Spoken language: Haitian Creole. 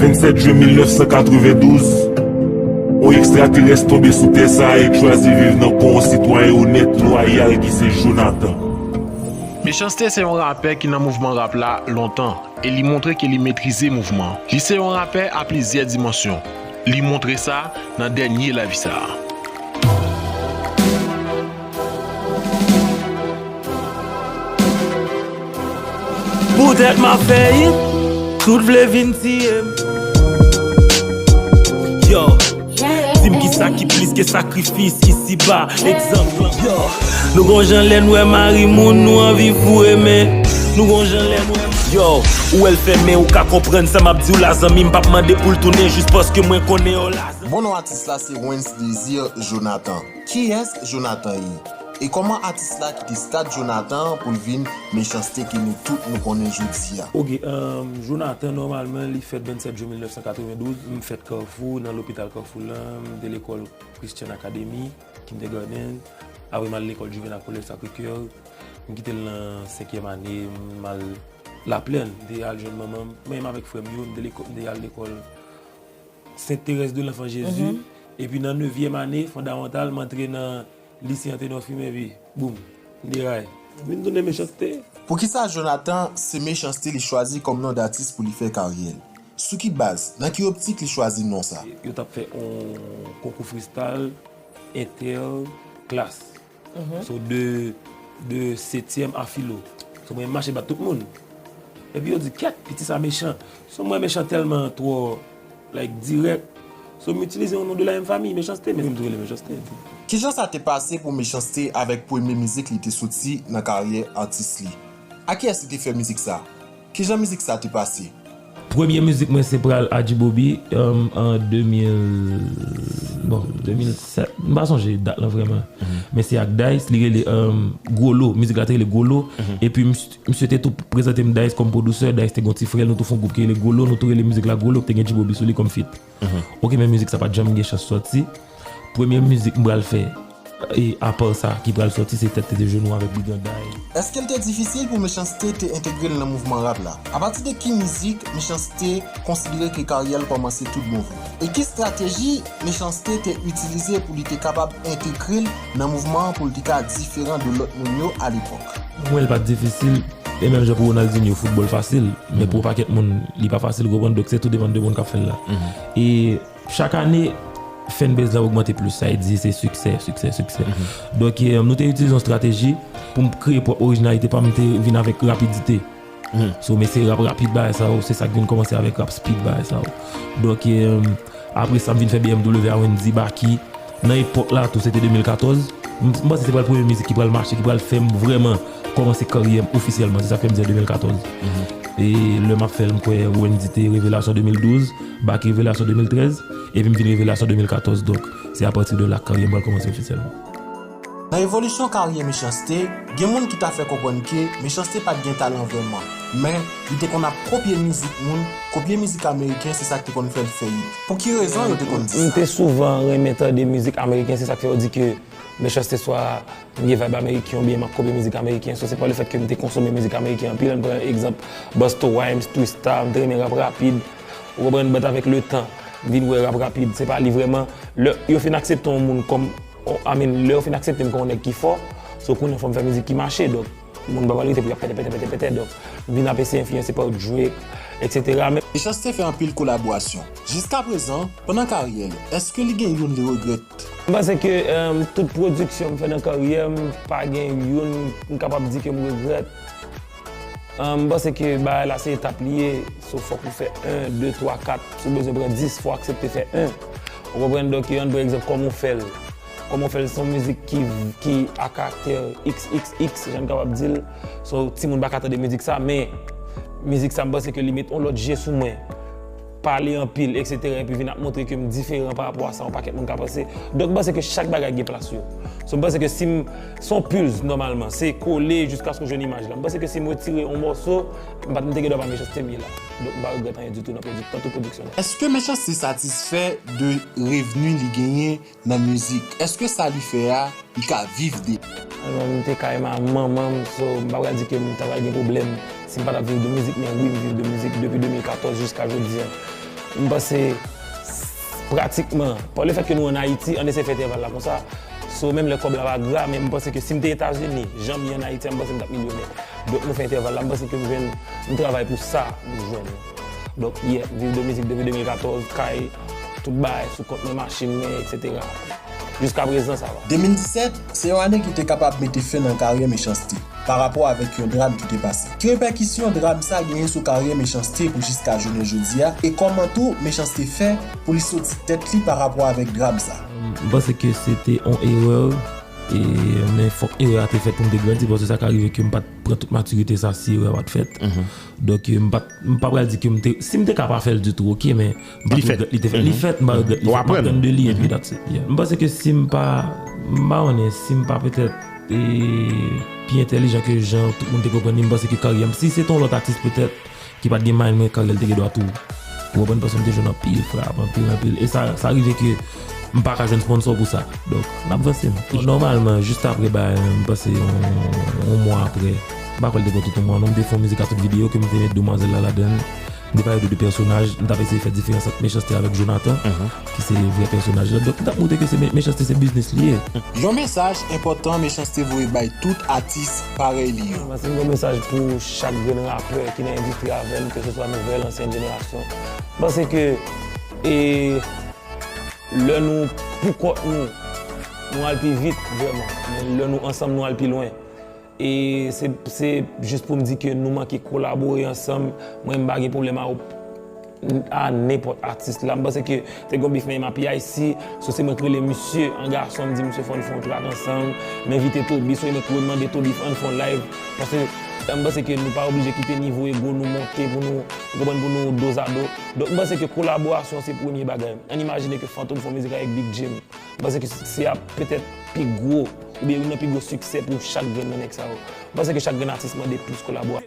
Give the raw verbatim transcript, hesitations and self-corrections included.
Vennsèt jen mil nèf san katrevendouz, yon ekstraterès tonbe sou tè sa a e chwazi viv nan kò yon sitwayen onèt, lwayal ki se Jonathan. Mechanste se yon rapè ki nan mouvman rap la lontan e li montre ke li metrize mouvman an. Li se yon rapè a plizyè dimansyon. Li montre sa nan dènye live sa a. Poutèt m ap fè hit, tout vle vin tiye m. Yo, di m kisa ki plis ke sakrifis isiba. Egzanp, yo, nou gon jan lè n wè mari moun, nou anvi foure men. Nou gon jan lè n wè. Yo, ou wè l fèmen, ou ka konprann sa m ap di w la, zanmi m p ap mande pou l tounen jis paske mwen konnen yo la. Bon non atis la se Wens Désir Jonathan. Kiyès Jonathan ye? E kòman atis la kite stad Jonathan an pou l vin Mechanste ke nou tout nou konnen jodi a? Ok, um, Jonathan nòmalman li fèt vennsèt jen mil nèf san katrevendouz, m fèt Kafou, nan lopital Kafou la, m te lekòl Christian Academy, Kindergarten, apre m al lekòl Juvenile College Sacré-Cœur, m kite l nan senkyèm ane, m al Laplèn, m te al jwenn manman m, mwen menm avèk frè m yo, m te lekò- m te al lekòl Sainte Thérèse de l'Enfant Jésus, epi nan nevyèm ane fondamantal, m antre nan lise Antenor Firmin epi, boum, m deraye. M vin tounen Mechanste. Poukisa Jonathan se Mechanste li chwazi kòm non datis pou li fè karyè l? Sou ki baz, nan ki optik li chwazi non sa? Yo t ap fè yon konkou freestyle entè klas. So de, de setyèm a filo. So mwen mache bat tout moun. Epi yo di, kèt, piti sa mechan. So mwen mechan tèlman twò, like, dirèk. So m itilize yon non de la menm fanmi, Mechanste, men m tou rele Mechanste. Kijan sa te pase pou Mechanste avèk premye mizik li te soti nan karyè atis li? A kiyès li te fè mizik sa? Kijan mizik sa te pase? Premye mizik mwen se Pral Adjibobi, um, an de mil, bon, de mil sèt, m pa sonje dat lan vrèman. Men se ak Dice, li rele, um, Gwolo, mizik la te rele Gwolo. Epi misye te tou prezante m Dice kòm pwodisè, Dice te gon ti frè l, nou tou fè yon gwoup ki rele Gwolo, nou tou rele mizik la Gwolo, ki te gen Djibobi sou li kòm feat. Ok, men mizik sa pa t janm gen chans sòti. Premye mizik m pral fè, e apa sa ki pral sòti se Tèt te de jenou avèk Briganday. Èske l te difisil pou Mechanste te entegre l nan mouvman rap la? Apati de ki mizik Mechanste konsidere ke karyè l kòmanse tout bon vre? E ki estrateji Mechanste te itilize pou li te kapab entegre l nan mouvman an pou l te ka diferan de lòt moun yo alepòk? Mwen, l pa t difisil, e menm jan pou Ronaldinho, foutbòl fasil, men pou yon pakèt moun, li pa fasil, ou konprann? Donk se tou depann de moun k ap fè l la. E chak ane, fanbase la ogmante plis, sa vle di se siksè, siksè, siksè. Donk, e, nou te itilize yon estrateji pou m kreye pwòp orijinalite pa m, m te vin avèk rapidite. So, men se rap rapid bagay sa yo, se sa k vin kòmanse avèk rap speed bagay sa yo. Donk, e, apre sa, m vin fè B M W a Wendy, Baky. Nan epòk la tou, se te de mil katòz. M, m panse se pral premye mizik ki pral mache, ki pral fè m vrèman kòmanse karyè m ofisyèlman. Se sa k fè m di an de mil katòz. E lè m ap fè l, m kwè Wendy te Revelasyon de mil douz, Baky Revelasyon de mil trèz, epi m vin Revelasyon de mil katòz. Donk, se apati de la karyè m pral kòmanse ofisyèlman. Nan evolisyon karyè Mechanste, gen moun ki ta fè konprann ke Mechanste pa t gen talan vrèman, men li te konn ap kopye mizik moun, kopye mizik ameriken, se sa k te konn fè l fè hit. Pou ki rezon yo te konn di sa? M te souvan renmen tande mizik ameriken, se sa k fè yo di ke Mechanste swa m gen vibe ameriken oubyen m ap kopye mizik ameriken. So, se pa lefèt ke m te konsome mizik ameriken anpil. Ann pran egzanp Busta Rhymes, Twista, m te renmen rap rapid. Ou konprann? But avèk letan, m vin wè rap rapid, se pa li vrèman. Lè yo fin aksepte yon moun kòm, I mean, lè yo fin aksepte m kòm yon nèg ki fò, so kounye a fò m fè mizik ki mache. Donk, moun ban m rete pou y ap pètè, pètè, pètè, pètè. Donk, m vin ap eseye enfliyanse pa Drake, et cetera. Men, Mechanste fè anpil kolaborasyon. Jiskaprezan, pandan karyè l, èske li gen youn li regrèt? M panse ke, um, tout pwodiksyon m fè nan karyè m, pa gen youn m kapab di ke m regrèt. Um, m panse ke bagay la se etap li ye, so fòk ou fè en, de, twa, kat, si w bezwen pran dis, fò w aksepte fè en. Ou konprann? Donk, ann pran egzanp, Kòman w fè l. Kòman w fè l se yon mizik ki, ki a karaktè X X X, jan n kapab di l. So, timoun pa ka tande mizik sa, men mizik sa, m panse ke li met yon lòt je sou mwen. Pale anpil, et cetera, epi vin ap montre ke m diferan pa rapò a sa yon pakèt moun ka panse. Donk, m panse ke chak bagay gen plas yo. So, m panse ke si m, se yon puzzle, nòmalman, se kole jiskaske w jwenn imaj la. M panse ke si m retire yon mòso, m pa t, m te gen dwa pa Mechanste m ye la. Donk, m pa regrèt anyen ditou nan pwodi-, nan tout pwodiksyon an. Èske Mechanste satisfè de revni li genyen nan mizik? Èske sa li fè a, li ka viv de? Alò, m te kay ma-, manman m, so, m pa pral di ke m ta pral gen pwoblèm si m pa t ap viv de mizik, men wi, m viv de mizik depi de mil katòz jiska jodi a. M panse pratikman, pa lefèt ke nou ann Ayiti, ann eseye fè entèval la konsa. So, menm lè kòb la pa gra, men m panse ke si m te Etazini, jan m ye ann Ayiti a, m panse m t ap milyonè. Donk, nou fè entèval la, m panse ke m jwenn, m travay pou sa, m jwenn. Donk, yeah, m viv de mizik depi de mil katòz, kay, tout bagay, sou kont mwen, machin mwen, etsetera. Jiska prezan, sa va. De mil disèt, se yon ane ki te kapab mete fen nan karyè Mechanste, pa rapò avèk yon dram ki te pase. Ki repèkisyon dram sa genyen sou karyè Mechanste pou jiska jounen jodi a, e kòman tou Mechanste fè pou li soti tèt li pa rapò avèk dram sa? M panse ke se te yon erè, e, men fòk erè a te fèt pou m te grandi, paske sa ka rive ke m pa t pran tout matirite sa si erè a pa t fèt. Donk, e, m pa t, m pa pral di ke m te, si m te ka pa fè l ditou, oke, men m pa t regrèt li te fèt. Li fèt, m pa regrèt li fèt. M aprann de li, epi that's it. Yeah. M panse ke si m pa, m pa konnen, si m pa petèt, e, pi entèlijan ke jan tout moun te konprann li, m panse ke karyè m, si se te yon lòt atis petèt, ki pa t gen mind mwen, karyè l te gen dwa tou. Ou konprann? Paske m te jwenn anpil frap, anpil, anpil. E sa, sa rive ke m pa ka jwenn sponsor pou sa. Donk, n ap vanse. Nòmalman, jis apre bagay, m panse yon, yon mwa apre, m pa kwè l te pran tout yon mwa, non, m te fè yon mizik a tout videyo ke m te met demwazèl la ladan l. M te pale de de pèsonaj, m t ap eseye fè diferans ant Mechanste avèk Jonathan, ki se vrè pèsonaj la. Donk, m t ap montre ke se Me-, Mechanste se biznis li ye. Yon mesaj enpòtan Mechanste voye bay tout atis parèy li yo. Mwen, se yon mesaj pou chak grenn rapè ki nan endistri avè m, keseswa nouvèl, ansyen jenerasyon. M panse ke, e, lè nou pou kont nou, nou al pi vit, vrèman. Men lè nou ansanm, nou al pi lwen. E se, se jis pou m di ke nou manke kolabore ansanm. Mwen, m pa gen pwoblèm a, a nenpòt atis la. M panse ke te gon bif nan M A P I C, so se mwen ki rele misye an gason, m di misye fò n fè yon trak ansanm. M envite Toby, so e mwen ki remande Toby ann fè yon live. Paske, m panse ke nou pa oblije kite nivo ego nou monte pou nou, ou konprann, pou nou dozado. Donk, m panse ke kolaborasyon se premye bagay. Ann imajine ke Fantom fè yon mizik avèk Big Jim. M panse ke se ap petèt pi gwo, oubyen youn nan pi gwo siksè pou chak grenn nan nèg sa yo. M panse ke chak grenn atis mande plis kolabo.